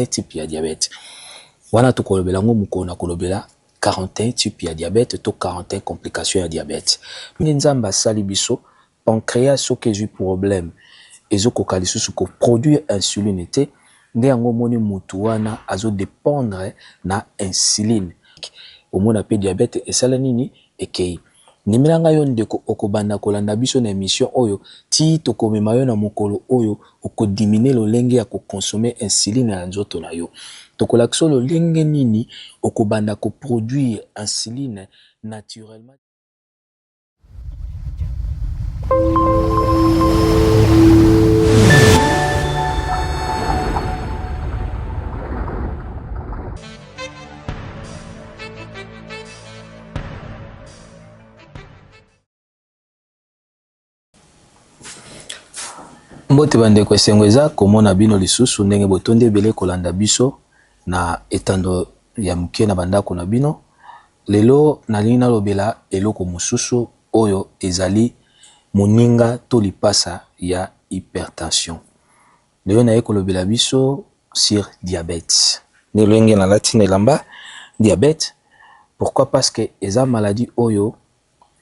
type ya diabète. Wana tokolobela yango mokolo na kolobela 41 type ya diabète to 41 complication ya diabète. Ndenge Nzambe asali biso, pancreas soki ezwi problème ezokoka lisusu ko produire insuline te, nde yango omoni mutu wana azo dependre na insuline. Omona pe diabète esala nini? Ekeyi. Ndimela nga yo ndeko okobanda kolanda biso na emission oyo tii tokomema yo na mokolo oyo oko diminuer lolenge ya ko consommer insuline na nzoto na yo. Tokolakisa yo lolenge nini okobanda ko produire insuline naturellement. Mbote bandeko, esengo eza komona bino lisusu ndenge botondi ebele kolanda biso na etando ya moke na bandako na bino. Lelo nalingi nalobela eloko mosusu oyo ezali moninga to lipasa ya hypertension. Lelo naye kolobela biso sur diabète. Nde lolenge nalati na elamba diabète, pourquoi? Parce que eza maladie oyo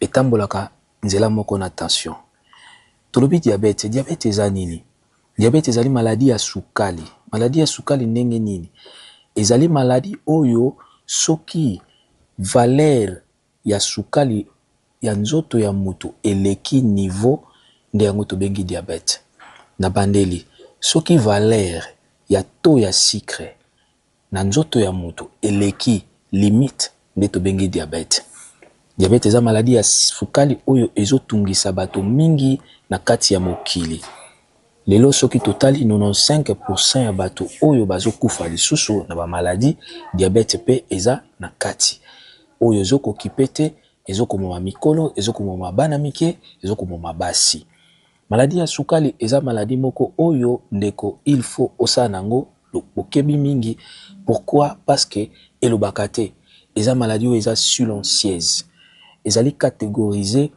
etambolaka nzela moko na tension. Tolobi diabète, diabète eza nini? Diabète ezali maladie ya sukali. Maladie ya sukali ndenge nini? Ezali maladie oyo soki valeur ya sukali ya nzoto ya mutu eleki niveau nde yango tobengi diabète. Na bandeli soki valeur ya taux ya sucre na nzoto ya mutu eleki limite nde tobengi diabète. Diabète eza maladie ya sukali oyo ezo tungisa bato mingi na kati ya mokili. Lelo soki totali 95% ya bato oyo bazo kufa lisusu na ba maladie, diabète pe eza na kati. Oyo ezo kokipe te, ezo komoma mikolo, ezo komoma bana mike, ezo komoma basi. Maladie ya sukali eza maladie moko oyo ndeko il faut osala nango bokebi mingi. Pourquoi? Parce que elobaka te. Eza maladie oyo eza silencieuse. Ezali categorise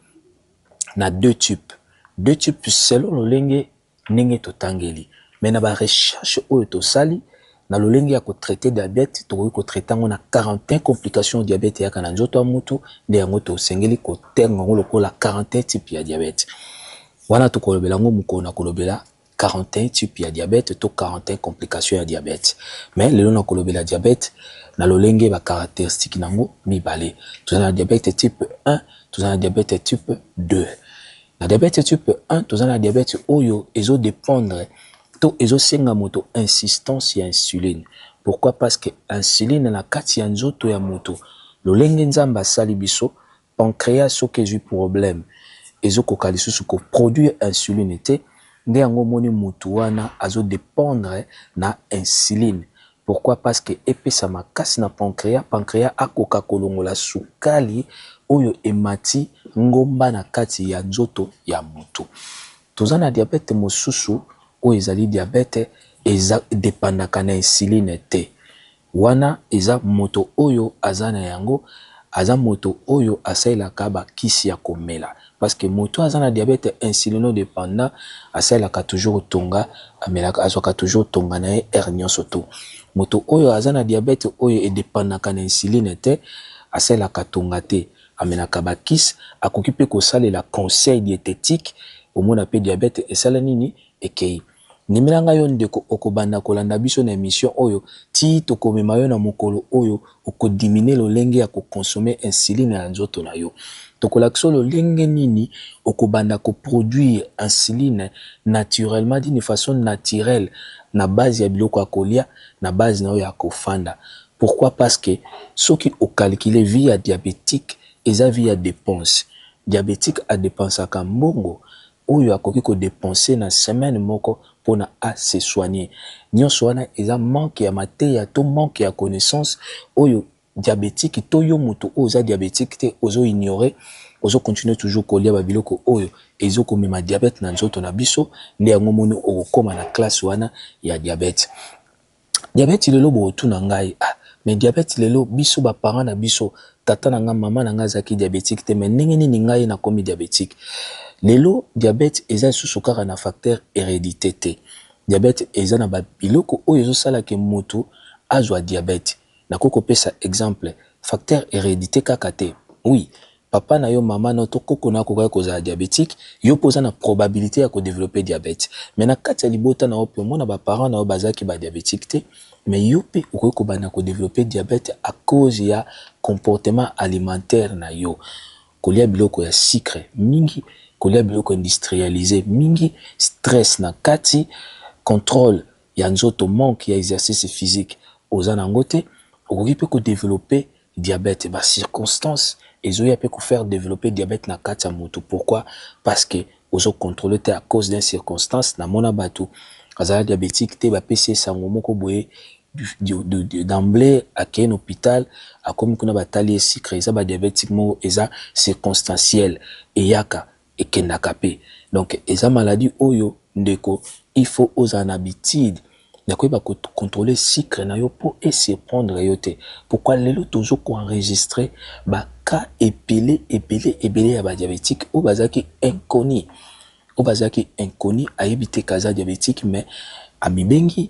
na deux types. Deux types selon lolenge ndenge totangeli. Mais na ba recherche oyo tosali na lolenge ya ko traiter diabète, tokoki ko traiter yango na 41 complications diabète eyaka na nzoto ya mutu, nde yango tosengeli kotenga yango lokola 41 type ya diabète. Wana tokolobela yango mokolo na kolobela 41 type ya diabète to 41 complications ya diabète. Mais lelo na kolobela diabète na lolenge ba caractéristiques nango mibale. Toza na diabète type 1, toza na diabète type 2. Na diabète type 1, toza na diabète oyo ezo dépendre to ezo senga moto insistance ya insuline. Pourquoi? Parce que insuline na kati ya nzoto ya moto, lolenge Nzambe asali biso, pancreas soki ezwi problème ezo koka lisusu ko produire insuline te, nde yango omoni mutu wana azo dépendre na insuline. Pourquoi? Parce que epesa makasi na pancreas, pancreas akoka kolongola sukali oyo emati ngomba na kati ya nzoto ya mutu. Toza na diabète mosusu oyo ezali diabète eza dependaka na insuline te. Wana eza moto oyo aza na yango aza moto oyo asalelaka ba kisi ya komela parce que moto oyo aza na diabète insulino-dependant asalelaka toujours tonga, amelaka azwaka toujours tonga na ye heure nionso tout. Moto oyo aza na diabète oyo e dependaka na insuline te asalelaka tonga te, amelaka ba kisi, akoki pe kosalela conseil dietetique, omona pe diabète esala nini? Ekeyi. Ndimela nga yo ndeko okobanda kolanda biso na emission oyo tii tokomema yo na mokolo oyo oko diminuer lolenge ya ko consommer insuline na nzoto na yo. Tokolakisa yo lolenge nini okobanda ko produire insuline naturellement d'une façon naturelle na base ya biloko ya kolia na base na yo ya kofanda. Pourquoi? Parce que soki o calculer vie ya diabetique eza vie ya depense. Diabetique a depensaka mbongo oyo akoki ko depenser na semaine moko pona a se soigner. Nionso wana eza manque ya mateya to manque ya connaissance oyo diabetique to yo mutu oyo oza diabetique te ozo ignorer, ozo continuer toujours kolia ba biloko oyo ezo komema diabète na nzoto na biso, nde yango omoni okokoma na classe wana ya diabète. Diabète lelo bokotuna ngai ah mais diabète lelo biso ba parents na biso tata na nga maman na nga azalaki diabetique te mais ndenge nini ngai nakomi diabetique? Lelo diabète eza lisusu kaka na facteur heredite te. Diabète eza na ba biloko oyo ezo sala ke mutu azwa diabète. Nakoki kopesa exemple, facteur heredite kaka te. Oui, papa na yo, mama na yo to koko na yo akokaki kozala diabetique, yo pe oza na probabilite ya ko developper diabète. Mais na kati ya libota na yo pe omona ba parents na yo bazalaki ba diabetiques te, mais yo pe okoki kobanda ko developper diabète à cause ya comportement alimentaire na yo. Kolia biloko ya sucre mingi, kolia biloko industrialise mingi, stress na kati, controle ya nzoto, manque ya exercice physique oza na yango te, okoki pe ko developper diabète. Ba circonstances ezoya pe ko faire developper diabète na kati ya mutu. Pourquoi? Parce que ozo controler te à cause d'un circonstance. Namona batu azala diabetique te, bapesi ye sango moko boye d'emblée akei na hôpital, akomi kuna batali ye sucre eza ba diabetique moko eza circonstanciel, eyaka ekendaka pe. Donc eza maladie oyo ndeko il faut ozala na habitude ya koyeba ko controler sucre na yo po e surprendre yo te. Pourquoi lelo tozo ko enregistrer ba cas ebele ebele ebele ya ba diabetiques oyo bazalaki inconnu, oyo bazalaki inconnu, ayebi te ke aza diabetique mais amibengi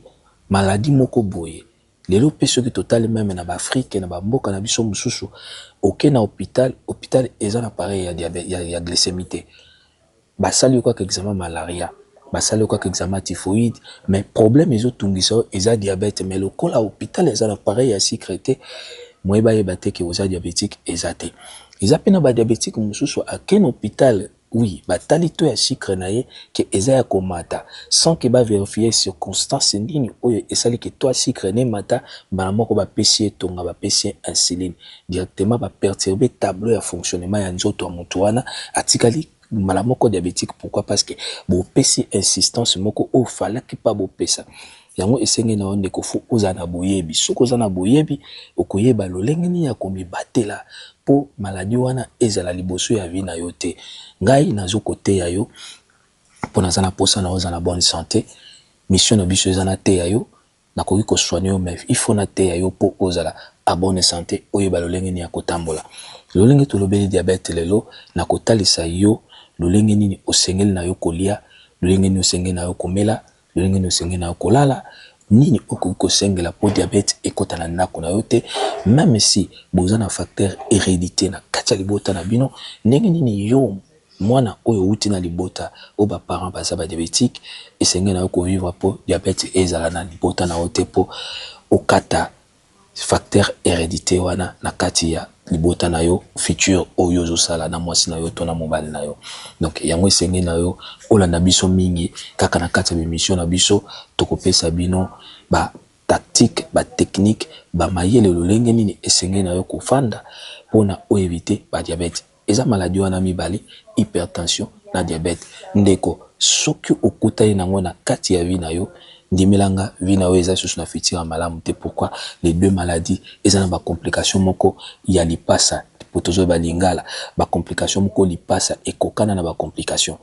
maladie moko boye. Lelo pe soki totali meme na ba Afrique na ba mboka na biso mosusu, oke na hopital, hopital eza na appareil ya diabète ya glycémie te. Basali yo kaka examen malaria, basali yo kaka examen typhoïde, mais problème ezo tungisa yo eza diabète, mais lokola hopital eza na appareil ya sucre te, moyen bayeba te ke oza diabetique eza te. Eza pe na ba diabetique mosusu ake na hopital, oui, batali taux ya sucre na ye ke eza ya komata sans que ba verifier circonstance nini oyo esali ke taux ya sucre na emata, mbala moko bapesi ye tonga, bapesi ye insuline directement, ba perturber tableau ya fonctionnement ya nzoto ya mutu wana, atikali mbala moko diabetique. Pourquoi? Parce que bopesi insistance moko oyo falaki pa bopesa yango. Esengeli na yo ndeko, faut ozala na boyebi. Soki oza na boyebi, okoyeba lolenge nini ya komibatela mpo maladie wana ezala liboso ya vie na yo te. Ngai nazokoteya yo mpo naza na posa na oza na bonne santé. Mission na biso eza nateya yo. Nakoki ko soigner yo mais il faut nateya yo mpo ozala à bonne santé, oyeba lolenge nini ya kotambola. Lolenge tolobeli diabète lelo, nakotalisa yo lolenge nini osengeli na yo kolia, lolenge nini osengeli na yo komela, lolenge nini osengeli na yo kolala, nini okoki kosengela mpo diabète ekota na ndako na yo te, meme si boza na facteur hérédité na kati ya libota na bino, ndenge nini yo mwana oyo outi na libota oyo ba parents baza ba diabétique, esengeli na yo kovivre mpo diabète ezala na libota na yo te, mpo okata facteur hérédité wana na kati ya libota na yo futur oyo ozosala na mwasi na yo to na mobali na yo. Donc yango esengeli na yo olanda biso mingi kaka na kati ya émission na biso. Tokopesa bino ba tactique, ba technique, ba mayele lolenge nini esengeli na yo kofanda mpona oevite ba diabète. Eza maladie wana mibale, hypertension na diabète. Ndeko, soki okutani nango na kati ya vie na yo, ndimela nga, vie na yo eza lisusu na futur ya malamu te. Pourquoi? Les deux maladies eza na ba complications moko ya lipasa, po tozoyeba lingala, ba complications moko lipasa ekokana na ba complications.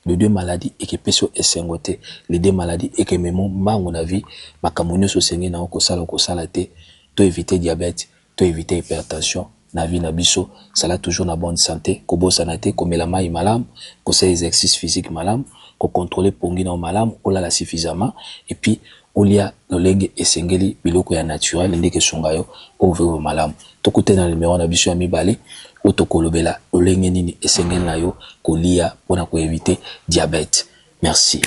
Les deux maladies ekepesi yo esengo te, les deux maladies ekememo mbangu na vie, makambo nyonso osengeli na yo kosala okosala te. To éviter diabète, to éviter hypertension na vie na biso. Zala toujours na bonne santé, kobosana te komela mai malamu, kosala exercice physique malamu, kocontrôler pongi na yo malamu, olala suffisamment et puis olia lolenge esengeli, biloko ya naturel ndenge esunga yo ovivre malamu. Tokutana na numero na biso ya mibale oyo tokolobela lolenge nini esengeli na yo kolia mpona koevite diabète. Merci.